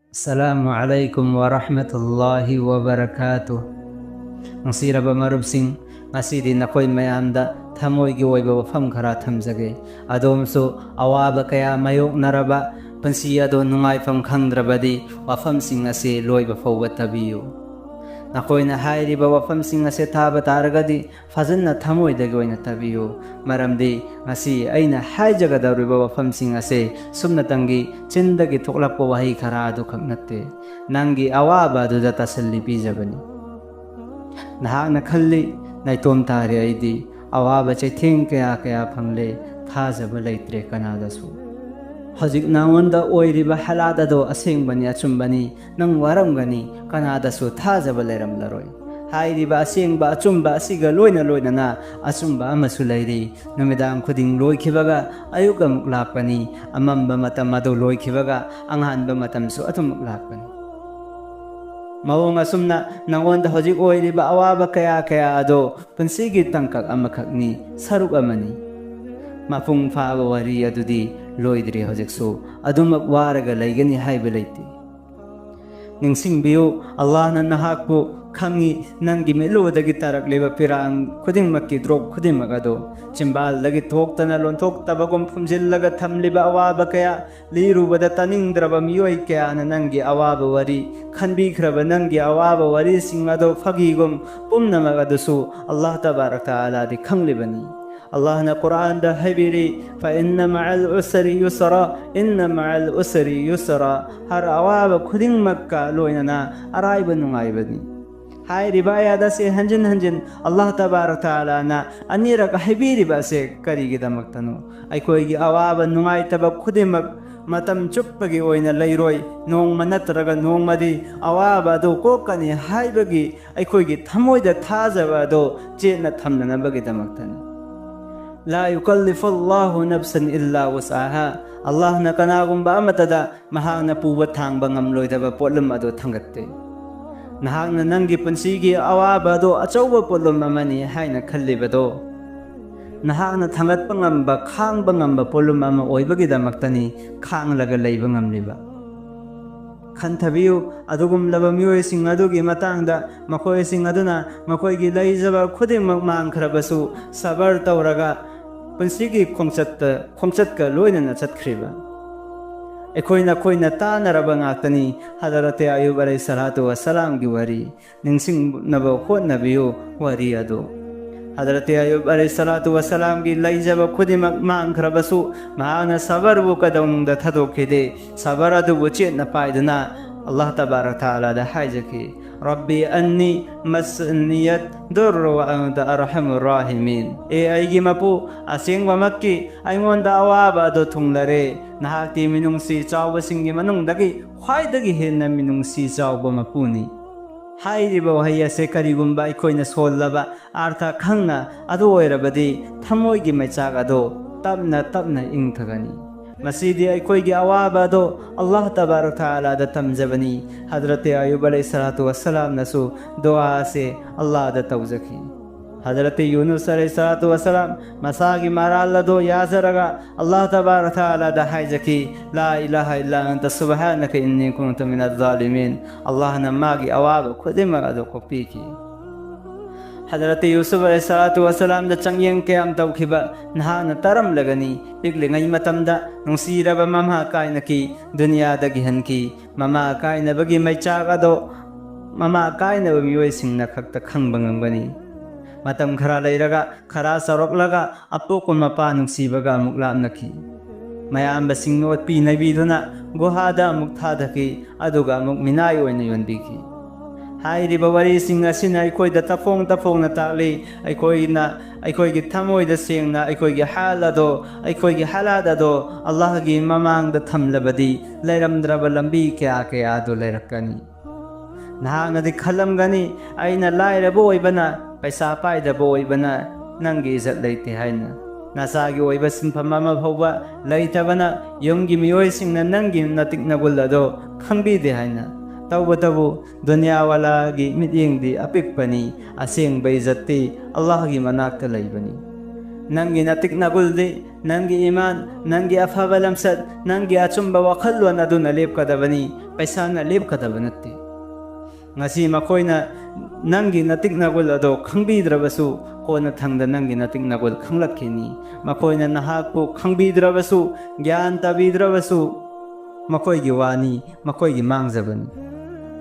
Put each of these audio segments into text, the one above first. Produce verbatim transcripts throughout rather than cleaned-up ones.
ꯑꯁꯂꯥꯃꯨ ꯑꯂꯥꯏꯀꯨꯝ ꯋꯥꯔꯍꯃꯇꯨꯜꯂꯥꯍꯤ ꯋꯥꯕꯔꯀꯥꯇꯨ꯫ ꯅꯨꯡꯁꯤꯔꯕ ꯃꯔꯨꯞꯁꯤꯡ, ꯉꯁꯤꯗꯤ ꯅꯈꯣꯏ ꯃꯌꯥꯝꯗ ꯊꯃꯣꯏꯒꯤ ꯑꯣꯏꯕ ꯋꯥꯐꯝ ꯈꯔ ꯊꯝꯖꯒꯦ꯫ ꯑꯗꯣꯝꯁꯨ ꯑꯋꯥꯕ ꯀꯌꯥ ꯃꯥꯌꯣꯛꯅꯔꯕ, ꯄꯨꯟꯁꯤ ꯑꯗꯨ ꯅꯨꯡꯉꯥꯏꯐꯝ ꯈꯪꯗ꯭ꯔꯕꯗꯤ, ꯋꯥꯐꯝꯁꯤꯡ ꯑꯁꯤ ꯂꯣꯏꯕ ꯐꯥꯎꯕ ꯇꯥꯕꯤꯌꯨ꯫ ꯅꯈꯣꯏꯅ ꯍꯥꯏꯔꯤꯕ ꯋꯥꯐꯝꯁꯤꯡ ꯑꯁꯤ ꯇꯥꯕ ꯇꯥꯔꯒꯗꯤ, ꯐꯖꯅ ꯊꯃꯣꯏꯗꯒꯤ ꯑꯣꯏꯅ ꯇꯥꯕꯤꯌꯨ, ꯃꯔꯝꯗꯤ ꯉꯁꯤ ꯑꯩꯅ ꯍꯥꯏꯖꯒꯗꯧꯔꯤꯕ ꯋꯥꯐꯝꯁꯤꯡ ꯑꯁꯦ ꯁꯨꯞꯅꯇꯪꯒꯤ ꯆꯤꯟꯗꯒꯤ ꯊꯣꯛꯂꯛꯄ ꯋꯥꯍꯩ ꯈꯔ ꯑꯗꯨꯈꯛ ꯅꯠꯇꯦ, ꯅꯪꯒꯤ ꯑꯋꯥꯕ ꯑꯗꯨꯗ ꯇꯁꯜꯂꯤ ꯄꯤꯖꯕꯅꯤ꯫ ꯅꯍꯥꯛꯅ ꯈꯜꯂꯤ, "ꯅꯥꯏꯇꯣꯝ ꯇꯥꯔꯦ ꯑꯩꯗꯤ, ꯑꯋꯥꯕ ꯆꯩꯊꯦꯡ ꯀꯌꯥ ꯀꯌꯥ ꯐꯪꯂꯦ, ꯊꯥꯖꯕ ꯂꯩꯇ꯭ꯔꯦ ꯀꯅꯥꯗꯁꯨ"꯫ ꯍꯧꯖꯤꯛ ꯅꯉꯣꯟꯗ ꯑꯣꯏꯔꯤꯕ ꯍꯥꯂꯥꯠ ꯑꯗꯣ ꯑꯁꯦꯡꯕꯅꯤ, ꯑꯆꯨꯝꯕꯅꯤ, ꯅꯪ ꯋꯥꯔꯝꯒꯅꯤ, ꯀꯅꯥꯗꯁꯨ ꯊꯥꯖꯕ ꯂꯩꯔꯝꯂꯔꯣꯏ꯫ ꯍꯥꯏꯔꯤꯕ ꯑꯁꯦꯡꯕ ꯑꯆꯨꯝꯕ ꯑꯁꯤꯒ ꯂꯣꯏꯅ ꯂꯣꯏꯅꯅ ꯑꯆꯨꯝꯕ ꯑꯃꯁꯨ ꯂꯩꯔꯤ꯫ ꯅꯨꯃꯤꯗꯥꯡ ꯈꯨꯗꯤꯡ ꯂꯣꯏꯈꯤꯕꯒ ꯑꯌꯨꯛ ꯑꯃꯨꯛ ꯂꯥꯛꯄꯅꯤ꯫ ꯑꯃꯝꯕ ꯃꯇꯝ ꯑꯗꯨ ꯂꯣꯏꯈꯤꯕꯒ ꯑꯉꯥꯟꯕ ꯃꯇꯝꯁꯨ ꯑꯗꯨꯃꯛ ꯂꯥꯛꯄꯅꯤ꯫ ꯃꯑꯣꯡ ꯑꯁꯨꯝꯅ ꯅꯉꯣꯟꯗ ꯍꯧꯖꯤꯛ ꯑꯣꯏꯔꯤꯕ ꯑꯋꯥꯕ ꯀꯌꯥ ꯀꯌꯥ ꯑꯗꯣ ꯄꯨꯟꯁꯤꯒꯤ ꯇꯥꯡꯀꯛ ꯑꯃꯈꯛꯅꯤ, ꯁꯔꯨꯛ ꯑꯃꯅꯤ꯫ ꯃꯄꯨꯡ ꯐꯥꯕ ꯋꯥꯔꯤ ꯑꯗꯨꯗꯤ ꯂꯣꯏꯗ꯭ꯔꯤ꯫ ꯍꯧꯖꯤꯛꯁꯨ ꯑꯗꯨꯃꯛ ꯋꯥꯔꯒ ꯂꯩꯒꯅꯤ ꯍꯥꯏꯕ ꯂꯩꯇꯦ꯫ ꯅꯤꯡꯁꯤꯡꯕꯤꯌꯨ, ꯑꯜꯂꯥꯍꯅ ꯅꯍꯥꯛꯄꯨ ꯈꯪꯏ, ꯅꯪꯒꯤ ꯃꯤꯠꯂꯨꯗꯒꯤ ꯇꯥꯔꯛꯂꯤꯕ ꯄꯤꯔꯥꯡ ꯈꯨꯗꯤꯡꯃꯛꯀꯤ ꯗ꯭ꯔꯣꯞ ꯈꯨꯗꯤꯡꯃꯛ ꯑꯗꯨ꯫ ꯆꯤꯝꯕꯥꯜꯗꯒꯤ ꯊꯣꯛꯇꯅ ꯂꯣꯟꯊꯣꯛꯇꯕꯒꯨꯝ ꯐꯨꯝꯖꯤꯜꯂꯒ ꯊꯝꯂꯤꯕ ꯑꯋꯥꯕ ꯀꯌꯥ, ꯂꯤꯔꯨꯕꯗ ꯇꯥꯅꯤꯡꯗ꯭ꯔꯕ ꯃꯤꯑꯣꯏ ꯀꯌꯥꯅ ꯅꯪꯒꯤ ꯑꯋꯥꯕ ꯋꯥꯔꯤ ꯈꯟꯕꯤꯈ꯭ꯔꯕ ꯅꯪꯒꯤ ꯑꯋꯥꯕ ꯋꯥꯔꯤꯁꯤꯡ ꯑꯗꯨ ꯐꯥꯒꯤꯒꯨꯝ ꯄꯨꯝꯅꯃꯛ ꯑꯗꯨꯁꯨ ꯑꯜꯂꯥꯍ ꯇꯕꯥꯔꯛ ꯇꯥꯂꯥꯗꯤ ꯈꯪꯂꯤꯕꯅꯤ꯫ ꯑꯜꯂꯥꯍꯅ ꯀꯨꯔꯥꯟꯗ ꯍꯥꯏꯕꯤꯔꯤ, "ꯐ ꯏꯟꯅ ꯃꯑꯜ ꯎꯁꯔꯤ ꯌꯨꯁꯔꯥ, ꯏꯟꯅ ꯃꯑꯜ ꯎꯁꯔꯤ ꯌꯨꯁꯔꯥ"꯫ ꯍꯔ ꯑꯋꯥꯕ ꯈꯨꯗꯤꯡꯃꯛꯀ ꯂꯣꯏꯅꯅ ꯑꯔꯥꯏꯕ ꯅꯨꯡꯉꯥꯏꯕꯅꯤ꯫ ꯍꯥꯏꯔꯤꯕ ꯑꯥꯌꯥꯠ ꯑꯁꯤ ꯍꯟꯖꯤꯟ ꯍꯟꯖꯤꯟ ꯑꯜꯂꯥꯍ ꯇꯕꯥꯔꯛ ꯇꯥꯂꯥꯅ ꯑꯅꯤꯔꯛ ꯍꯥꯏꯕꯤꯔꯤꯕ ꯑꯁꯦ ꯀꯔꯤꯒꯤꯗꯃꯛꯇꯅꯣ? ꯑꯩꯈꯣꯏꯒꯤ ꯑꯋꯥꯕ ꯅꯨꯡꯉꯥꯏꯇꯕ ꯈꯨꯗꯤꯡꯃꯛ ꯃꯇꯝ ꯆꯨꯞꯄꯒꯤ ꯑꯣꯏꯅ ꯂꯩꯔꯣꯏ, ꯅꯣꯡꯃ ꯅꯠꯇ꯭ꯔꯒ ꯅꯣꯡꯃꯗꯤ ꯑꯋꯥꯕ ꯑꯗꯨ ꯀꯣꯛꯀꯅꯤ ꯍꯥꯏꯕꯒꯤ ꯑꯩꯈꯣꯏꯒꯤ ꯊꯃꯣꯏꯗ ꯊꯥꯖꯕ ꯑꯗꯨ ꯆꯦꯠꯅ ꯊꯝꯅꯅꯕꯒꯤꯗꯃꯛꯇꯅꯤ꯫ ꯂꯥ ꯌꯨꯀꯜꯂꯤꯐꯨ ꯑꯜꯂꯥꯍꯨ ꯅꯐꯁꯟ ꯏꯜꯂꯥ ꯋꯨꯁꯑꯍꯥ꯫ ꯑꯜꯂꯥꯍꯅ ꯀꯅꯥꯒꯨꯝꯕ ꯑꯃꯠꯇꯗ ꯃꯍꯥꯛꯅ ꯄꯨꯕ ꯊꯥꯡꯕ ꯉꯝꯂꯣꯏꯗꯕ ꯄꯣꯠꯂꯨꯝ ꯑꯗꯨ ꯊꯥꯡꯒꯠꯇꯦ꯫ ꯅꯍꯥꯛꯅ ꯅꯪꯒꯤ ꯄꯨꯟꯁꯤꯒꯤ ꯑꯋꯥꯕ ꯑꯗꯨ ꯑꯆꯧꯕ ꯄꯣꯠꯂꯨꯝ ꯑꯃꯅꯤ ꯍꯥꯏꯅ ꯈꯜꯂꯤꯕꯗꯣ, ꯅꯍꯥꯛꯅ ꯊꯥꯡꯒꯠꯄ ꯉꯝꯕ, ꯈꯥꯡꯕ ꯉꯝꯕ ꯄꯣꯠꯂꯨꯝ ꯑꯃ ꯑꯣꯏꯕꯒꯤꯗꯃꯛꯇꯅꯤ ꯈꯥꯡꯂꯒ ꯂꯩꯕ ꯉꯝꯂꯤꯕ꯫ ꯈꯟꯊꯕꯤꯌꯨ꯫ ꯑꯗꯨꯒꯨꯝꯂꯕ ꯃꯤꯑꯣꯏꯁꯤꯡ ꯑꯗꯨꯒꯤ ꯃꯇꯥꯡꯗ, ꯃꯈꯣꯏꯁꯤꯡ ꯑꯗꯨꯅ ꯃꯈꯣꯏꯒꯤ ꯂꯩꯖꯕ ꯈꯨꯗꯤꯡꯃꯛ ꯃꯥꯡꯈ꯭ꯔꯕꯁꯨ ꯁꯕꯔ ꯇꯧꯔꯒ ꯄꯨꯟꯁꯤꯒꯤ ꯈꯣꯡꯆꯠꯇ, ꯈꯣꯡꯆꯠꯀ ꯂꯣꯏꯅꯅ ꯆꯠꯈ꯭ꯔꯤꯕ꯫ ꯑꯩꯈꯣꯏꯅ, ꯑꯩꯈꯣꯏꯅ ꯇꯥꯅꯔꯕ ꯉꯥꯛꯇꯅꯤ ꯍꯖꯔꯠ ꯑꯌꯨꯕ ꯑꯂꯩꯍꯤ ꯁꯂꯥꯇꯨ ꯋꯥꯁꯂꯥꯝꯒꯤ ꯋꯥꯔꯤ꯫ ꯅꯤꯡꯁꯤꯡꯅꯕ ꯍꯣꯠꯅꯕꯤꯌꯨ ꯋꯥꯔꯤ ꯑꯗꯨ꯫ ꯍꯖꯔꯠ ꯑꯌꯨꯕ ꯑꯂꯩꯍꯤ ꯁꯂꯥꯇꯨ ꯋꯥꯁꯂꯥꯝꯒꯤ ꯂꯩꯖꯕ ꯈꯨꯗꯤꯡꯃꯛ ꯃꯥꯡꯈ꯭ꯔꯕꯁꯨ, ꯃꯍꯥꯛꯅ ꯁꯕꯔꯕꯨ ꯀꯩꯗꯧꯅꯨꯡꯗ ꯊꯥꯗꯣꯛꯈꯤꯗꯦ꯫ ꯁꯕꯔ ꯑꯗꯨꯕꯨ ꯆꯦꯠꯅ ꯄꯥꯏꯗꯨꯅ ꯑꯜꯂꯥꯍ ꯇꯕꯥꯔꯛ ꯇꯥꯂꯥꯗ ꯍꯥꯏꯖꯈꯤ, "ꯔꯕꯤ ꯑꯟꯅꯤ ꯃꯁꯅꯤꯌꯠ ꯗꯨꯔ ꯋꯥ ꯑꯟꯇ ꯑꯔꯍꯃꯨꯔ ꯔꯥꯍꯤꯃꯤꯟ"꯫ ꯑꯦ ꯑꯩꯒꯤ ꯃꯄꯨ, ꯑꯁꯦꯡꯕꯃꯛꯀꯤ ꯑꯩꯉꯣꯟꯗ ꯑꯋꯥꯕ ꯑꯗꯨ ꯊꯨꯡꯂꯔꯦ꯫ ꯅꯍꯥꯛꯇꯤ ꯃꯤꯅꯨꯡꯁꯤ ꯆꯥꯎꯕꯁꯤꯡꯒꯤ ꯃꯅꯨꯡꯗꯒꯤ ꯈ꯭ꯋꯥꯏꯗꯒꯤ ꯍꯦꯟꯅ ꯃꯤꯅꯨꯡꯁꯤ ꯆꯥꯎꯕ ꯃꯄꯨꯅꯤ꯫ ꯍꯥꯏꯔꯤꯕ ꯋꯥꯍꯩ ꯑꯁꯦ ꯀꯔꯤꯒꯨꯝꯕ ꯑꯩꯈꯣꯏꯅ ꯁꯣꯜꯂꯕ ꯑꯥꯔꯊ ꯈꯪꯅ ꯑꯗꯨ ꯑꯣꯏꯔꯕꯗꯤ, ꯊꯃꯣꯏꯒꯤ ꯃꯩꯆꯥꯛ ꯑꯗꯣ ꯇꯞꯅ ꯇꯞꯅ ꯏꯪꯊꯒꯅꯤ꯫ ꯃꯁꯤꯗꯤ ꯑꯩꯈꯣꯏꯒꯤ ꯑꯋꯥꯕ ꯑꯗꯣ ꯑꯜꯂꯥꯍ ꯇꯕꯥꯔꯛ ꯇꯥꯂꯥꯗ ꯇꯝꯖꯕꯅꯤ꯫ ꯍꯖꯔꯠ ꯑꯌꯨꯕ ꯑꯂꯩꯍꯤ ꯁꯂꯥꯇꯨ ꯋꯥꯁꯂꯥꯝꯅꯁꯨ ꯗꯨꯋꯥ ꯑꯁꯦ ꯑꯜꯂꯥꯍꯗ ꯇꯧꯖꯈꯤ꯫ ꯍꯖꯔꯠ ꯌꯨꯅꯨꯁ ꯑꯂꯩꯍꯤ ꯁꯂꯥꯇꯨ ꯋꯥꯁꯂꯥꯝ ꯃꯁꯥꯒꯤ ꯃꯔꯥꯜ ꯑꯗꯣ ꯌꯥꯖꯔꯒ ꯑꯜꯂꯥꯍ ꯇꯕꯥꯔꯛ ꯇꯥꯂꯥꯗ ꯍꯥꯏꯖꯈꯤ, "ꯂꯥ ꯏꯂꯥꯍ ꯏꯜꯂꯥ ꯑꯟꯇ ꯁꯨꯕꯍꯥꯅꯀ ꯏꯟꯅꯤ ꯀꯨꯟꯇꯨ ꯃꯤꯅ ꯖꯥꯂꯤꯃꯤꯟ"꯫ ꯑꯜꯂꯥꯍꯅ ꯃꯥꯒꯤ ꯑꯋꯥꯕ ꯈꯨꯗꯤꯡꯃꯛ ꯑꯗꯨ ꯀꯣꯛꯄꯤꯈꯤ꯫ ꯍꯖꯔꯠ ꯌꯨꯁꯨꯐ ꯑꯂꯩꯍꯤ ꯁꯂꯥꯇꯨ ꯋꯥꯁꯂꯥꯝꯗ ꯆꯥꯡꯌꯦꯡ ꯀꯌꯥꯝ ꯇꯧꯈꯤꯕ ꯅꯍꯥꯛꯅ ꯇꯥꯔꯝꯂꯒꯅꯤ꯫ ꯄꯤꯛꯂꯤꯉꯩ ꯃꯇꯝꯗ ꯅꯨꯡꯁꯤꯔꯕ ꯃꯃꯥ ꯀꯥꯏꯅꯈꯤ, ꯗꯨꯅꯤꯌꯥꯗꯒꯤ ꯍꯟꯈꯤ꯫ ꯃꯃꯥ ꯀꯥꯏꯅꯕꯒꯤ ꯃꯩꯆꯥꯛ ꯑꯗꯣ ꯃꯃꯥ ꯀꯥꯏꯅꯕ ꯃꯤꯑꯣꯏꯁꯤꯡꯅ ꯈꯛꯇ ꯈꯪꯕ ꯉꯝꯒꯅꯤ꯫ ꯃꯇꯝ ꯈꯔ ꯂꯩꯔꯒ, ꯈꯔ ꯆꯥꯎꯔꯛꯂꯒ, ꯑꯄꯣꯛꯄ ꯃꯄꯥ ꯅꯨꯡꯁꯤꯕꯒ ꯑꯃꯨꯛ ꯂꯥꯞꯅꯈꯤ꯫ ꯃꯌꯥꯝꯕꯁꯤꯡ ꯑꯣꯠꯄꯤ ꯅꯩꯕꯤꯗꯨꯅ ꯒꯨꯍꯥꯗ ꯑꯃꯨꯛ ꯊꯥꯗꯈꯤ, ꯑꯗꯨꯒ ꯑꯃꯨꯛ ꯃꯤꯅꯥꯏ ꯑꯣꯏꯅ ꯌꯣꯟꯕꯤꯈꯤ꯫ ꯍꯥꯏꯔꯤꯕ ꯋꯥꯔꯤꯁꯤꯡ ꯑꯁꯤꯅ ꯑꯩꯈꯣꯏꯗ ꯇꯐꯣꯡ ꯇꯐꯣꯡꯅ ꯇꯥꯛꯂꯤ꯫ ꯑꯩꯈꯣꯏꯅ ꯑꯩꯈꯣꯏꯒꯤ ꯊꯃꯣꯏꯗ ꯁꯦꯡꯅ ꯑꯩꯈꯣꯏꯒꯤ ꯍꯥꯜ ꯑꯗꯣ, ꯑꯩꯈꯣꯏꯒꯤ ꯍꯥꯂꯥꯠ ꯑꯗꯣ ꯑꯜꯂꯥꯍꯒꯤ ꯃꯃꯥꯡꯗ ꯊꯝꯂꯕꯗꯤ, ꯂꯩꯔꯝꯗ꯭ꯔꯕ ꯂꯝꯕꯤ ꯀꯌꯥ ꯀꯌꯥ ꯑꯗꯨ ꯂꯩꯔꯛꯀꯅꯤ꯫ ꯅꯍꯥꯛꯅꯗꯤ ꯈꯜꯂꯝꯒꯅꯤ, "ꯑꯩꯅ ꯂꯥꯏꯔꯕ ꯑꯣꯏꯕꯅ, ꯄꯩꯁꯥ ꯄꯥꯏꯗꯕ ꯑꯣꯏꯕꯅ ꯅꯪꯒꯤ ꯏꯖꯠ ꯂꯩꯇꯦ" ꯍꯥꯏꯅ꯫ ꯅꯆꯥꯒꯤ ꯑꯣꯏꯕ ꯁꯤꯟꯐꯝ ꯑꯃ ꯐꯥꯎꯕ ꯂꯩꯇꯕꯅ, ꯌꯨꯝꯒꯤ ꯃꯤꯑꯣꯏꯁꯤꯡꯅ ꯅꯪꯒꯤ ꯅꯇꯤꯛ ꯅꯒꯨꯜ ꯑꯗꯣ ꯈꯪꯕꯤꯗꯦ ꯍꯥꯏꯅ꯫ ꯇꯧꯕꯇꯕꯨ, ꯗꯨꯅꯤꯌꯥꯋꯥꯂꯥꯒꯤ ꯃꯤꯠꯌꯦꯡꯗꯤ ꯑꯄꯤꯛꯄꯅꯤ, ꯑꯁꯦꯡꯕ ꯏꯖꯠꯇꯤ ꯑꯜꯂꯥꯍꯒꯤ ꯃꯅꯥꯛꯇ ꯂꯩꯕꯅꯤ꯫ ꯅꯪꯒꯤ ꯅꯇꯤꯛ ꯅꯒꯨꯜꯗꯤ, ꯅꯪꯒꯤ ꯏꯃꯥꯟ, ꯅꯪꯒꯤ ꯑꯐꯕ ꯂꯝꯆꯠ, ꯅꯪꯒꯤ ꯑꯆꯨꯝꯕ ꯋꯥꯈꯜꯂꯣꯟ ꯑꯗꯨꯅ ꯂꯦꯞꯀꯗꯕꯅꯤ, ꯄꯩꯁꯥꯅ ꯂꯦꯞꯀꯗꯕ ꯅꯠꯇꯦ꯫ ꯉꯁꯤ ꯃꯈꯣꯏꯅ ꯅꯪꯒꯤ ꯅꯇꯤꯛ ꯅꯒꯨꯜ ꯑꯗꯣ ꯈꯪꯕꯤꯗ꯭ꯔꯕꯁꯨ, ꯀꯣꯟꯅ ꯊꯪꯗ ꯅꯪꯒꯤ ꯅꯇꯤꯛ ꯅꯒꯨꯜ ꯈꯪꯂꯛꯈꯤꯅꯤ꯫ ꯃꯈꯣꯏꯅ ꯅꯍꯥꯛꯄꯨ ꯈꯪꯕꯤꯗ꯭ꯔꯕꯁꯨ, ꯒ꯭ꯌꯥꯟ ꯇꯥꯕꯤꯗ꯭ꯔꯕꯁꯨ, ꯃꯈꯣꯏꯒꯤ ꯋꯥꯅꯤ, ꯃꯈꯣꯏꯒꯤ ꯃꯥꯡꯖꯕꯅꯤ꯫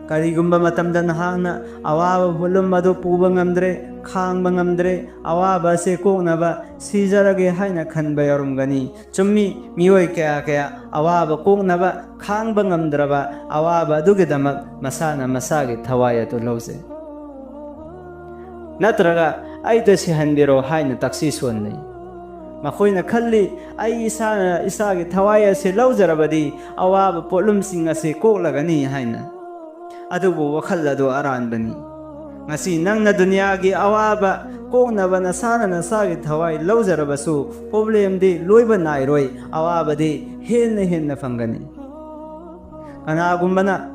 ꯀꯔꯤꯒꯨꯝꯕ ꯃꯇꯝꯗ ꯅꯍꯥꯛꯅ ꯑꯋꯥꯕ ꯄꯣꯠꯂꯨꯝ ꯑꯗꯨ ꯄꯨꯕ ꯉꯝꯗ꯭ꯔꯦ, ꯈꯥꯡꯕ ꯉꯝꯗ꯭ꯔꯦ, ꯑꯋꯥꯕ ꯑꯁꯤ ꯀꯣꯛꯅꯕ ꯁꯤꯖꯔꯒꯦ ꯍꯥꯏꯅ ꯈꯟꯕ ꯌꯥꯎꯔꯝꯒꯅꯤ꯫ ꯆꯨꯝꯃꯤ, ꯃꯤꯑꯣꯏ ꯀꯌꯥ ꯀꯌꯥ ꯑꯋꯥꯕ ꯀꯣꯛꯅꯕ ꯈꯥꯡꯕ ꯉꯝꯗ꯭ꯔꯕ ꯑꯋꯥꯕ ꯑꯗꯨꯒꯤꯗꯃꯛ ꯃꯁꯥꯅ ꯃꯁꯥꯒꯤ ꯊꯋꯥꯏ ꯑꯗꯨ ꯂꯧꯖꯩ꯫ ꯅꯠꯇ꯭ꯔꯒ "ꯑꯩꯗ ꯁꯤꯍꯟꯕꯤꯔꯣ" ꯍꯥꯏꯅ ꯇꯛꯁꯤ ꯁꯣꯟꯅꯩ꯫ ꯃꯈꯣꯏꯅ ꯈꯜꯂꯤ, "ꯑꯩ ꯏꯁꯥꯅ ꯏꯁꯥꯒꯤ ꯊꯋꯥꯏ ꯑꯁꯤ ꯂꯧꯖꯔꯕꯗꯤ ꯑꯋꯥꯕ ꯄꯣꯠꯂꯨꯝꯁꯤꯡ ꯑꯁꯤ ꯀꯣꯛꯂꯒꯅꯤ" ꯍꯥꯏꯅ꯫ ꯑꯗꯨꯕꯨ ꯋꯥꯈꯜ ꯑꯗꯨ ꯑꯔꯥꯟꯕꯅꯤ꯫ ꯉꯁꯤ ꯅꯪꯅ ꯗꯨꯅꯤꯌꯥꯒꯤ ꯑꯋꯥꯕ ꯀꯣꯛꯅꯕ ꯅꯁꯥꯅ ꯅꯁꯥꯒꯤ ꯊꯋꯥꯏ ꯂꯧꯖꯔꯕꯁꯨ, ꯄ꯭ꯔꯣꯕ꯭ꯂꯦꯝꯗꯤ ꯂꯣꯏꯕ ꯅꯥꯏꯔꯣꯏ, ꯑꯋꯥꯕꯗꯤ ꯍꯦꯟꯅ ꯍꯦꯟꯅ ꯐꯪꯒꯅꯤ꯫ ꯀꯅꯥꯒꯨꯝꯕꯅ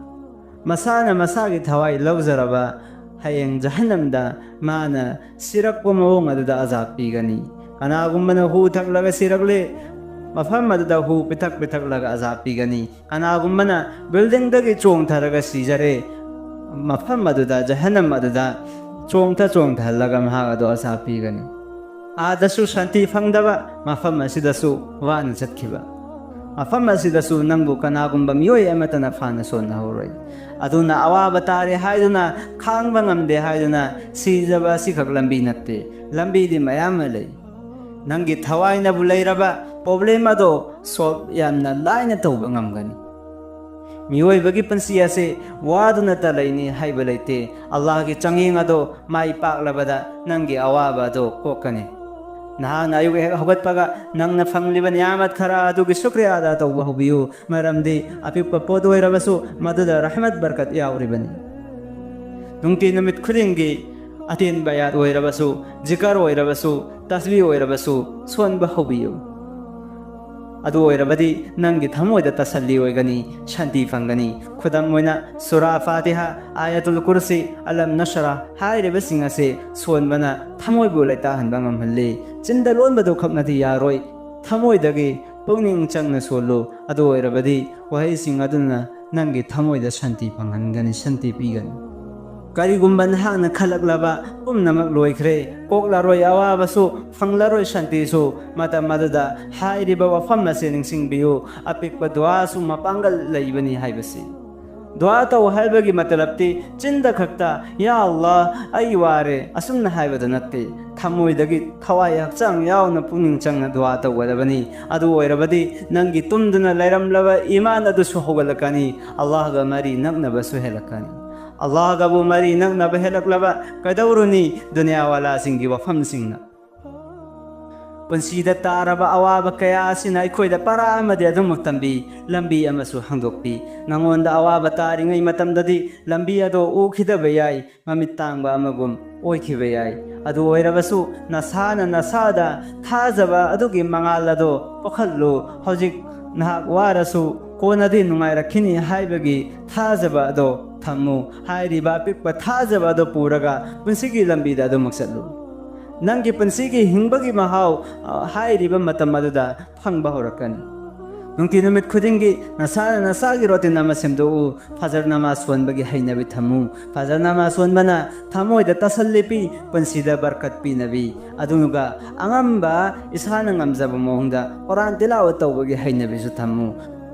ꯃꯁꯥꯅ ꯃꯁꯥꯒꯤ ꯊꯋꯥꯏ ꯂꯧꯖꯔꯕ, ꯍꯌꯦꯡ ꯖꯍꯟꯅꯝꯗ ꯃꯥꯅ ꯁꯤꯔꯛꯄ ꯃꯑꯣꯡ ꯑꯗꯨꯗ ꯑꯖꯥꯕ ꯄꯤꯒꯅꯤ꯫ ꯀꯅꯥꯒꯨꯝꯕꯅ ꯍꯨ ꯊꯛꯂꯒ ꯁꯤꯔꯛꯂꯦ, ꯃꯐꯝ ꯑꯗꯨꯗ ꯍꯨ ꯄꯤꯊꯛ ꯄꯤꯊꯛꯂꯒ ꯑꯖꯥꯕ ꯄꯤꯒꯅꯤ꯫ ꯀꯅꯥꯒꯨꯝꯕꯅ ꯕꯤꯜꯗꯤꯡꯗꯒꯤ ꯆꯣꯡꯊꯔꯒ ꯁꯤꯖꯔꯦ, ꯃꯐꯝ ꯑꯗꯨꯗ, ꯖꯍꯟꯅꯝ ꯑꯗꯨꯗ ꯆꯣꯡꯊ ꯆꯣꯡꯊꯍꯜꯂꯒ ꯃꯍꯥꯛ ꯑꯗꯨ ꯑꯖꯥꯕ ꯄꯤꯒꯅꯤ꯫ ꯑꯥꯗꯁꯨ ꯁꯥꯟꯇꯤ ꯐꯪꯗꯕ, ꯃꯐꯝ ꯑꯁꯤꯗꯁꯨ ꯋꯥꯅ ꯆꯠꯈꯤꯕ꯫ ꯃꯐꯝ ꯑꯁꯤꯗꯁꯨ ꯅꯪꯕꯨ ꯀꯅꯥꯒꯨꯝꯕ ꯃꯤꯑꯣꯏ ꯑꯃꯠꯇꯅ ꯐꯥꯅ ꯁꯣꯟꯅꯍꯧꯔꯣꯏ꯫ ꯑꯗꯨꯅ ꯑꯋꯥꯕ ꯇꯥꯔꯦ ꯍꯥꯏꯗꯨꯅ ꯈꯥꯡꯕ ꯉꯝꯗꯦ ꯍꯥꯏꯗꯨꯅ ꯁꯤꯖꯕ ꯑꯁꯤꯈꯛ ꯂꯝꯕꯤ ꯅꯠꯇꯦ꯫ ꯂꯝꯕꯤꯗꯤ ꯃꯌꯥꯝ ꯑꯃ ꯂꯩ꯫ ꯅꯪꯒꯤ ꯊꯋꯥꯏꯅꯕꯨ ꯂꯩꯔꯕ ꯄ꯭ꯔꯣꯕ꯭ꯂꯦꯝ ꯑꯗꯣ ꯁꯣꯜꯕ ꯌꯥꯝꯅ ꯂꯥꯏꯅ ꯇꯧꯕ ꯉꯝꯒꯅꯤ꯫ ꯃꯤꯑꯣꯏꯕꯒꯤ ꯄꯨꯟꯁꯤ ꯑꯁꯤ ꯋꯥꯗꯨꯅꯇ ꯂꯩꯅꯤ ꯍꯥꯏꯕ ꯂꯩꯇꯦ꯫ ꯑꯜꯂꯥꯍꯒꯤ ꯆꯥꯡꯌꯦꯡ ꯑꯗꯣ ꯃꯥꯏ ꯄꯥꯛꯂꯕꯗ ꯅꯪꯒꯤ ꯑꯋꯥꯕ ꯑꯗꯣ ꯀꯣꯛꯀꯅꯤ꯫ ꯅꯍꯥꯛꯅ ꯑꯌꯨꯛ ꯍꯦꯛ ꯍꯧꯒꯠꯄꯒ ꯅꯪꯅ ꯐꯪꯂꯤꯕ ꯅꯤꯌꯥꯃꯠ ꯈꯔ ꯑꯗꯨꯒꯤ ꯁꯨꯀ꯭ꯔꯤꯌꯥ ꯑꯗꯥ ꯇꯧꯕ ꯍꯧꯕꯤꯌꯨ, ꯃꯔꯝꯗꯤ ꯑꯄꯤꯛꯄ ꯄꯣꯠ ꯑꯣꯏꯔꯕꯁꯨ ꯃꯗꯨꯗ ꯔꯍꯃꯠ ꯕꯔꯀꯠ ꯌꯥꯎꯔꯤꯕꯅꯤ꯫ ꯅꯨꯡꯇꯤ ꯅꯨꯃꯤꯠ ꯈꯨꯗꯤꯡꯒꯤ ꯑꯇꯦꯟꯕ ꯑꯌꯥꯠ ꯑꯣꯏꯔꯕꯁꯨ, ꯖꯤꯀꯔ ꯑꯣꯏꯔꯕꯁꯨ, ꯇꯁꯕꯤ ꯑꯣꯏꯔꯕꯁꯨ ꯁꯣꯟꯕ ꯍꯧꯕꯤꯌꯨ꯫ ꯑꯗꯨ ꯑꯣꯏꯔꯕꯗꯤ ꯅꯪꯒꯤ ꯊꯃꯣꯏꯗ ꯇꯁꯜꯂꯤ ꯑꯣꯏꯒꯅꯤ, ꯁꯥꯟꯇꯤ ꯐꯪꯒꯅꯤ꯫ ꯈꯨꯗꯝ ꯑꯣꯏꯅ, ꯁꯨꯔꯥ ꯐꯥꯇꯤꯍꯥ, ꯑꯥꯌꯥꯇꯨꯜ ꯀꯨꯔꯁꯤ, ꯑꯂꯝ ꯅꯁꯔꯥ ꯍꯥꯏꯔꯤꯕꯁꯤꯡ ꯑꯁꯤ ꯁꯣꯟꯕꯅ ꯊꯃꯣꯏꯕꯨ ꯂꯩꯇꯥꯍꯟꯕ ꯉꯝꯍꯜꯂꯤ꯫ ꯆꯤꯟꯗ ꯂꯣꯟꯕꯗꯨ ꯈꯛꯅꯗꯤ ꯌꯥꯔꯣꯏ, ꯊꯃꯣꯏꯗꯒꯤ ꯄꯨꯛꯅꯤꯡ ꯆꯪꯅ ꯁꯣꯜꯂꯨ꯫ ꯑꯗꯨ ꯑꯣꯏꯔꯕꯗꯤ ꯋꯥꯍꯩꯁꯤꯡ ꯑꯗꯨꯅ ꯅꯪꯒꯤ ꯊꯃꯣꯏꯗ ꯁꯥꯟꯇꯤ ꯐꯪꯍꯟꯒꯅꯤ, ꯁꯥꯟꯇꯤ ꯄꯤꯒꯅꯤ꯫ ꯀꯔꯤꯒꯨꯝꯕ ꯅꯍꯥꯛꯅ ꯈꯜꯂꯛꯂꯕ ꯄꯨꯝꯅꯃꯛ ꯂꯣꯏꯈ꯭ꯔꯦ, ꯀꯣꯛꯂꯔꯣꯏ ꯑꯋꯥꯕꯁꯨ, ꯐꯪꯂꯔꯣꯏ ꯁꯥꯟꯇꯤꯁꯨ, ꯃꯇꯝ ꯑꯗꯨꯗ ꯍꯥꯏꯔꯤꯕ ꯋꯥꯐꯝ ꯑꯁꯤ ꯅꯤꯡꯁꯤꯡꯕꯤꯌꯨ: ꯑꯄꯤꯛꯄ ꯗꯨꯋꯥꯁꯨ ꯃꯄꯥꯡꯒꯜ ꯂꯩꯕꯅꯤ ꯍꯥꯏꯕꯁꯤ꯫ ꯗꯨꯋꯥ ꯇꯧ ꯍꯥꯏꯕꯒꯤ ꯃꯇꯂꯕꯇꯤ ꯆꯤꯟꯗ ꯈꯛꯇ "ꯌꯥ ꯑꯜꯂꯥꯍ, ꯑꯩ ꯋꯥꯔꯦ" ꯑꯁꯨꯝꯅ ꯍꯥꯏꯕꯗ ꯅꯠꯇꯦ꯫ ꯊꯃꯣꯏꯗꯒꯤ, ꯊꯋꯥꯏ ꯍꯛꯆꯥꯡ ꯌꯥꯎꯅ ꯄꯨꯛꯅꯤꯡ ꯆꯪꯅ ꯗꯨꯋꯥ ꯇꯧꯒꯗꯕꯅꯤ꯫ ꯑꯗꯨ ꯑꯣꯏꯔꯕꯗꯤ ꯅꯪꯒꯤ ꯇꯨꯝꯗꯨꯅ ꯂꯩꯔꯝꯂꯕ ꯏꯃꯥꯟ ꯑꯗꯨꯁꯨ ꯍꯧꯒꯠꯂꯛꯀꯅꯤ, ꯑꯜꯂꯥꯍꯒ ꯃꯔꯤ ꯅꯛꯅꯕꯁꯨ ꯍꯦꯜꯂꯛꯀꯅꯤ꯫ ꯑꯜꯂꯥꯍꯒꯕꯨ ꯃꯔꯤ ꯅꯛꯅꯕ ꯍꯦꯜꯂꯛꯂꯕ ꯀꯩꯗꯧꯔꯨꯅꯤ ꯗꯨꯅꯤꯌꯥꯋꯥꯂꯥꯁꯤꯡꯒꯤ ꯋꯥꯐꯝꯁꯤꯡꯅ? ꯄꯨꯟꯁꯤꯗ ꯇꯥꯔꯕ ꯑꯋꯥꯕ ꯀꯌꯥ ꯑꯁꯤꯅ ꯑꯩꯈꯣꯏꯗ ꯄꯔꯥ ꯑꯃꯗꯤ ꯑꯗꯨꯃꯛ ꯇꯝꯕꯤ, ꯂꯝꯕꯤ ꯑꯃꯁꯨ ꯍꯥꯡꯗꯣꯛꯄꯤ꯫ ꯅꯉꯣꯟꯗ ꯑꯋꯥꯕ ꯇꯥꯔꯤꯉꯩ ꯃꯇꯝꯗꯗꯤ ꯂꯝꯕꯤ ꯑꯗꯣ ꯎꯈꯤꯗꯕ ꯌꯥꯏ, ꯃꯃꯤꯠ ꯇꯥꯡꯕ ꯑꯃꯒꯨꯝ ꯑꯣꯏꯈꯤꯕ ꯌꯥꯏ꯫ ꯑꯗꯨ ꯑꯣꯏꯔꯕꯁꯨ ꯅꯁꯥꯅ ꯅꯁꯥꯗ ꯊꯥꯖꯕ ꯑꯗꯨꯒꯤ ꯃꯉꯥꯜ ꯑꯗꯣ ꯄꯣꯛꯍꯜꯂꯨ꯫ ꯍꯧꯖꯤꯛ ꯅꯍꯥꯛ ꯋꯥꯔꯁꯨ ꯀꯣꯟꯅꯗꯤ ꯅꯨꯡꯉꯥꯏꯔꯛꯈꯤꯅꯤ ꯍꯥꯏꯕꯒꯤ ꯊꯥꯖꯕ ꯑꯗꯣ ꯊꯝꯃꯨ꯫ ꯍꯥꯏꯔꯤꯕ ꯑꯄꯤꯛꯄ ꯊꯥꯖꯕ ꯑꯗꯣ ꯄꯨꯔꯒ ꯄꯨꯟꯁꯤꯒꯤ ꯂꯝꯕꯤꯗ ꯑꯗꯨꯃꯛ ꯆꯠꯂꯨ꯫ ꯅꯪꯒꯤ ꯄꯨꯟꯁꯤꯒꯤ ꯍꯤꯡꯕꯒꯤ ꯃꯍꯥꯎ, ꯑ, ꯍꯥꯏꯔꯤꯕ ꯃꯇꯝ ꯑꯗꯨꯗ ꯐꯪꯕ ꯍꯧꯔꯛꯀꯅꯤ꯫ ꯅꯨꯡꯇꯤ ꯅꯨꯃꯤꯠ ꯈꯨꯗꯤꯡꯒꯤ ꯅꯁꯥꯅ ꯅꯁꯥꯒꯤ ꯔꯣꯇꯤꯟ ꯑꯃ ꯁꯦꯝꯗꯣꯛꯎ꯫ ꯐꯖꯔ ꯅꯃꯥꯖ ꯁꯣꯟꯕꯒꯤ ꯍꯩꯅꯕꯤ ꯊꯝꯃꯨ꯫ ꯐꯖꯔ ꯅꯃꯥꯖ ꯁꯣꯟꯕꯅ ꯊꯃꯣꯏꯗ ꯇꯁꯜꯂꯤ ꯄꯤ, ꯄꯨꯟꯁꯤꯗ ꯕꯔꯀꯠ ꯄꯤꯅꯕꯤ꯫ ꯑꯗꯨꯒ ꯑꯉꯝꯕ, ꯏꯁꯥꯅ ꯉꯝꯖꯕ ꯃꯑꯣꯡꯗ ꯀꯨꯔꯥꯟ ꯇꯤꯂꯥꯋꯠ ꯇꯧꯕꯒꯤ ꯍꯩꯅꯕꯤꯁꯨ ꯊꯝꯃꯨ꯫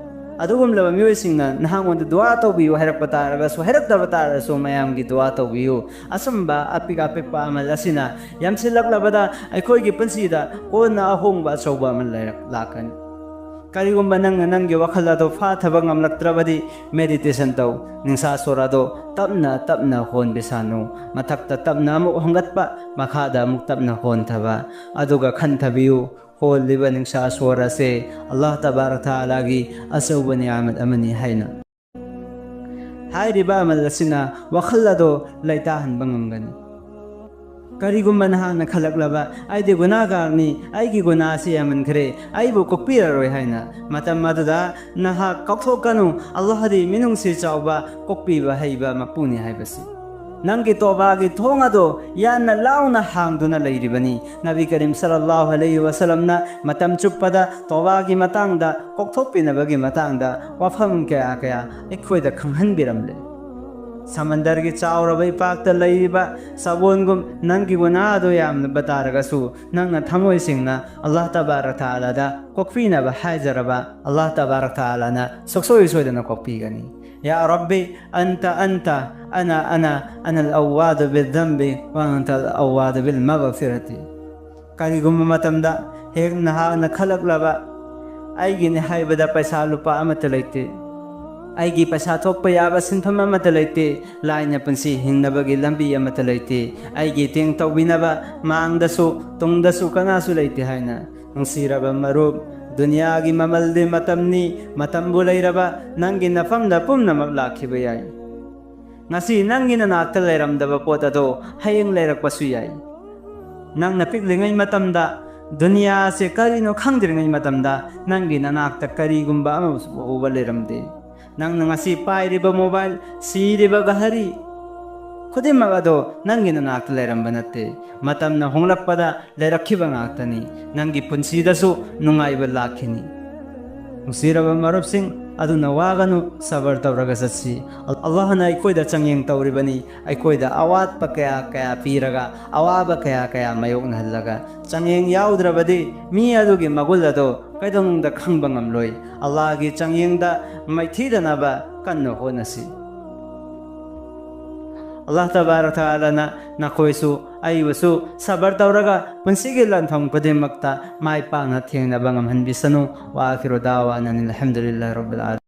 ꯑꯗꯨꯒꯨꯝꯂꯕ ꯃꯤꯑꯣꯏꯁꯤꯡꯅ ꯅꯍꯥꯛꯉꯣꯟꯗ ꯗꯨꯋꯥ ꯇꯧꯕꯤꯌꯨ ꯍꯥꯏꯔꯛꯄ ꯇꯥꯔꯒꯁꯨ, ꯍꯥꯏꯔꯛꯇꯕ ꯇꯥꯔꯒꯁꯨ, ꯃꯌꯥꯝꯒꯤ ꯗꯨꯋꯥ ꯇꯧꯕꯤꯌꯨ꯫ ꯑꯆꯨꯝꯕ ꯑꯄꯤꯛ ꯑꯄꯤꯛꯄ ꯑꯃꯜ ꯑꯁꯤꯅ ꯌꯥꯝꯁꯤꯜꯂꯛꯂꯕꯗ ꯑꯩꯈꯣꯏꯒꯤ ꯄꯨꯟꯁꯤꯗ ꯀꯣꯟꯅ ꯑꯍꯣꯡꯕ ꯑꯆꯧꯕ ꯑꯃ ꯂꯩꯔꯛ-, ꯂꯥꯛꯀꯅꯤ꯫ ꯀꯔꯤꯒꯨꯝꯕ ꯅꯪꯅ ꯅꯪꯒꯤ ꯋꯥꯈꯜ ꯑꯗꯨ ꯐꯥꯊꯕ ꯉꯝꯂꯛꯇ꯭ꯔꯕꯗꯤ, ꯃꯦꯗꯤꯇꯦꯁꯟ ꯇꯧ꯫ ꯅꯤꯡꯁꯥ ꯁꯣꯔ ꯑꯗꯨ ꯇꯞꯅ ꯇꯞꯅ ꯍꯣꯟꯕꯤ ꯁꯥꯅꯨ꯫ ꯃꯊꯛꯇ ꯇꯞꯅ ꯑꯃꯨꯛ ꯍꯣꯟꯒꯠꯄ, ꯃꯈꯥꯗ ꯑꯃꯨꯛ ꯇꯞꯅ ꯍꯣꯟꯊꯕ꯫ ꯑꯗꯨꯒ ꯈꯟꯊꯕꯤꯌꯨ, ꯍꯣꯜꯂꯤꯕ ꯅꯤꯡꯁꯥ ꯁꯣꯔ ꯑꯁꯦ ꯑꯜꯂꯥꯍ ꯇꯕꯥꯔꯛ ꯇꯥꯂꯥꯒꯤ ꯑꯆꯧꯕ ꯅꯤꯌꯥꯃꯠ ꯑꯃꯅꯤ ꯍꯥꯏꯅ꯫ ꯍꯥꯏꯔꯤꯕ ꯑꯃꯜ ꯑꯁꯤꯅ ꯋꯥꯈꯜ ꯑꯗꯨ ꯂꯩꯇꯥꯍꯟꯕ ꯉꯝꯒꯅꯤ꯫ ꯀꯔꯤꯒꯨꯝꯕ ꯅꯍꯥꯛꯅ ꯈꯜꯂꯛꯂꯕ "ꯑꯩꯗꯤ ꯒꯨꯅꯥꯒꯥꯔꯅꯤ, ꯑꯩꯒꯤ ꯒꯨꯅꯥ ꯑꯁꯤ ꯌꯥꯝꯃꯟꯈ꯭ꯔꯦ, ꯑꯩꯕꯨ ꯀꯣꯛꯄꯤꯔꯔꯣꯏ" ꯍꯥꯏꯅ, ꯃꯇꯝ ꯑꯗꯨꯗ ꯅꯍꯥꯛ ꯀꯥꯎꯊꯣꯛꯀꯅꯨ, ꯑꯜꯂꯥꯍꯗꯤ ꯃꯤꯅꯨꯡꯁꯤ ꯆꯥꯎꯕ, ꯀꯣꯛꯄꯤꯕ ꯍꯩꯕ ꯃꯄꯨꯅꯤ ꯍꯥꯏꯕꯁꯤ꯫ ꯅꯪꯒꯤ ꯇꯣꯕꯥꯒꯤ ꯊꯣꯡ ꯑꯗꯣ ꯌꯥꯝꯅ ꯂꯥꯎꯅ ꯍꯥꯡꯗꯨꯅ ꯂꯩꯔꯤꯕꯅꯤ꯫ ꯅꯕꯤ ꯀꯔꯤꯝ ꯁꯜꯂꯜꯂꯥꯍꯨ ꯑꯂꯩꯍꯤ ꯋꯥꯁꯜꯂꯝꯅ ꯃꯇꯝ ꯆꯨꯞꯄꯗ ꯇꯣꯕꯥꯒꯤ ꯃꯇꯥꯡꯗ, ꯀꯣꯛꯊꯣꯛꯄꯤꯅꯕꯒꯤ ꯃꯇꯥꯡꯗ ꯋꯥꯐꯝ ꯀꯌꯥ ꯀꯌꯥ ꯑꯩꯈꯣꯏꯗ ꯈꯪꯍꯟꯕꯤꯔꯝꯂꯦ꯫ ꯁꯃꯟꯗꯔꯒꯤ ꯆꯥꯎꯔꯕ ꯏꯄꯥꯛꯇ ꯂꯩꯔꯤꯕ ꯁꯥꯕꯣꯟꯒꯨꯝ ꯅꯪꯒꯤ ꯒꯨꯅꯥꯍ ꯑꯗꯨ ꯌꯥꯝꯂꯕ ꯇꯥꯔꯒꯁꯨ, ꯅꯪꯅ ꯊꯃꯣꯏ ꯁꯦꯡꯅ ꯑꯜꯂꯥꯍ ꯇꯕꯥꯔꯛ ꯇꯥꯂꯥꯗ ꯀꯣꯛꯄꯤꯅꯕ ꯍꯥꯏꯖꯔꯕ, ꯑꯜꯂꯥꯍ ꯇꯕꯥꯔꯛ ꯇꯥꯂꯥꯅ ꯁꯨꯛꯁꯣꯏ ꯁꯣꯏꯗꯅ ꯀꯣꯛꯄꯤꯒꯅꯤ꯫ ꯌꯥ ꯔꯕꯤ, ꯑꯟꯇ ꯑꯟꯇ, ꯑꯅ ꯑꯅ, ꯑꯅ ꯑꯜ ꯑꯋ꯭ꯋꯥꯗꯨ ꯕꯤꯜ ꯗꯝꯕꯤ, ꯋꯥ ꯑꯟꯇ ꯑꯜ ꯑꯋ꯭ꯋꯥꯗꯨ ꯕꯤꯜ ꯃꯒꯐꯤꯔꯇꯤ꯫ ꯀꯔꯤꯒꯨꯝꯕ ꯃꯇꯝꯗ ꯍꯦꯛ ꯅꯍꯥꯛꯅ ꯈꯜꯂꯛꯂꯕ, "ꯑꯩꯒꯤꯅꯤ" ꯍꯥꯏꯕꯗ ꯄꯩꯁꯥ ꯂꯨꯄꯥ ꯑꯃꯠꯇ ꯂꯩꯇꯦ, "ꯑꯩꯒꯤ ꯄꯩꯁꯥ ꯊꯣꯛꯄ ꯌꯥꯕ ꯁꯤꯟꯐꯝ ꯑꯃꯠꯇ ꯂꯩꯇꯦ, ꯂꯥꯏꯅ ꯄꯨꯟꯁꯤ ꯍꯤꯡꯅꯕꯒꯤ ꯂꯝꯕꯤ ꯑꯃꯠꯇ ꯂꯩꯇꯦ, ꯑꯩꯒꯤ ꯇꯦꯡ ꯇꯧꯕꯤꯅꯕ ꯃꯥꯡꯗꯁꯨ ꯇꯨꯡꯗꯁꯨ ꯀꯅꯥꯁꯨ ꯂꯩꯇꯦ" ꯍꯥꯏꯅ, ꯅꯨꯡꯁꯤꯔꯕ ꯃꯔꯨꯞ, ꯗꯨꯅꯤꯌꯥꯒꯤ ꯃꯃꯜꯗꯤ ꯃꯇꯝꯅꯤ꯫ ꯃꯇꯝꯕꯨ ꯂꯩꯔꯕ, ꯅꯪꯒꯤ ꯅꯐꯝꯗ ꯄꯨꯝꯅꯃꯛ ꯂꯥꯛꯈꯤꯕ ꯌꯥꯏ꯫ ꯉꯁꯤ ꯅꯪꯒꯤ ꯅꯅꯥꯛꯇ ꯂꯩꯔꯝꯗꯕ ꯄꯣꯠ ꯑꯗꯣ ꯍꯌꯦꯡ ꯂꯩꯔꯛꯄꯁꯨ ꯌꯥꯏ꯫ ꯅꯪꯅ ꯄꯤꯛꯂꯤꯉꯩ ꯃꯇꯝꯗ, ꯗꯨꯅꯤꯌꯥꯁꯦ ꯀꯔꯤꯅꯣ ꯈꯪꯗ꯭ꯔꯤꯉꯩ ꯃꯇꯝꯗ, ꯅꯪꯒꯤ ꯅꯅꯥꯛꯇ ꯀꯔꯤꯒꯨꯝꯕ ꯑꯃꯁꯨ ꯎꯕ ꯂꯩꯔꯝꯗꯦ꯫ ꯅꯪꯅ ꯉꯁꯤ ꯄꯥꯏꯔꯤꯕ ꯃꯣꯕꯥꯏꯜ, ꯁꯤꯔꯤꯕ ꯘꯔꯤ, ꯈꯨꯗꯤꯡꯃꯛ ꯑꯗꯣ ꯅꯪꯒꯤ ꯅꯅꯥꯛꯇ ꯂꯩꯔꯝꯕ ꯅꯠꯇꯦ꯫ ꯃꯇꯝꯅ ꯍꯣꯡꯂꯛꯄꯗ ꯂꯩꯔꯛꯈꯤꯕ ꯉꯥꯛꯇꯅꯤ꯫ ꯅꯪꯒꯤ ꯄꯨꯟꯁꯤꯗꯁꯨ ꯅꯨꯡꯉꯥꯏꯕ ꯂꯥꯛꯈꯤꯅꯤ꯫ ꯅꯨꯡꯁꯤꯔꯕ ꯃꯔꯨꯞꯁꯤꯡ, ꯑꯗꯨꯅ ꯋꯥꯒꯅꯨ, ꯁꯕꯔ ꯇꯧꯔꯒ ꯆꯠꯁꯤ꯫ ꯑꯜꯂꯥꯍꯅ ꯑꯩꯈꯣꯏꯗ ꯆꯥꯡꯌꯦꯡ ꯇꯧꯔꯤꯕꯅꯤ, ꯑꯩꯈꯣꯏꯗ ꯑꯋꯥꯠꯄ ꯀꯌꯥ ꯀꯌꯥ ꯄꯤꯔꯒ, ꯑꯋꯥꯕ ꯀꯌꯥ ꯀꯌꯥ ꯃꯥꯌꯣꯛꯅꯍꯜꯂꯒ꯫ ꯆꯥꯡꯌꯦꯡ ꯌꯥꯎꯗ꯭ꯔꯕꯗꯤ ꯃꯤ ꯑꯗꯨꯒꯤ ꯃꯒꯨꯟ ꯑꯗꯣ ꯀꯩꯗꯧꯅꯨꯡꯗ ꯈꯪꯕ ꯉꯝꯂꯣꯏ꯫ ꯑꯜꯂꯥꯍꯒꯤ ꯆꯥꯡꯌꯦꯡꯗ ꯃꯥꯏꯊꯤꯗꯅꯕ ꯀꯟꯅ ꯍꯣꯠꯅꯁꯤ꯫ ꯑꯜꯂꯥꯍ ꯇꯕꯥꯔꯛ ꯇꯥꯂꯥꯅ ꯅꯈꯣꯏꯁꯨ ꯑꯩꯕꯨꯁꯨ ꯁꯕꯔ ꯇꯧꯔꯒ ꯄꯨꯟꯁꯤꯒꯤ ꯂꯥꯟꯐꯝ ꯈꯨꯗꯤꯡꯃꯛꯇ ꯃꯥꯏ ꯄꯥꯛꯅ ꯊꯦꯡꯅꯕ ꯉꯝꯍꯟꯕꯤꯁꯅꯨ꯫ ꯋꯥ ꯑꯈꯤꯔꯨ ꯗꯥꯋꯥꯅ ꯑꯅꯤꯜ ꯍꯝꯗꯨꯂꯤꯜꯂꯥꯍꯤ ꯔꯕꯤꯜ ꯑꯥꯂꯃꯤꯟ꯫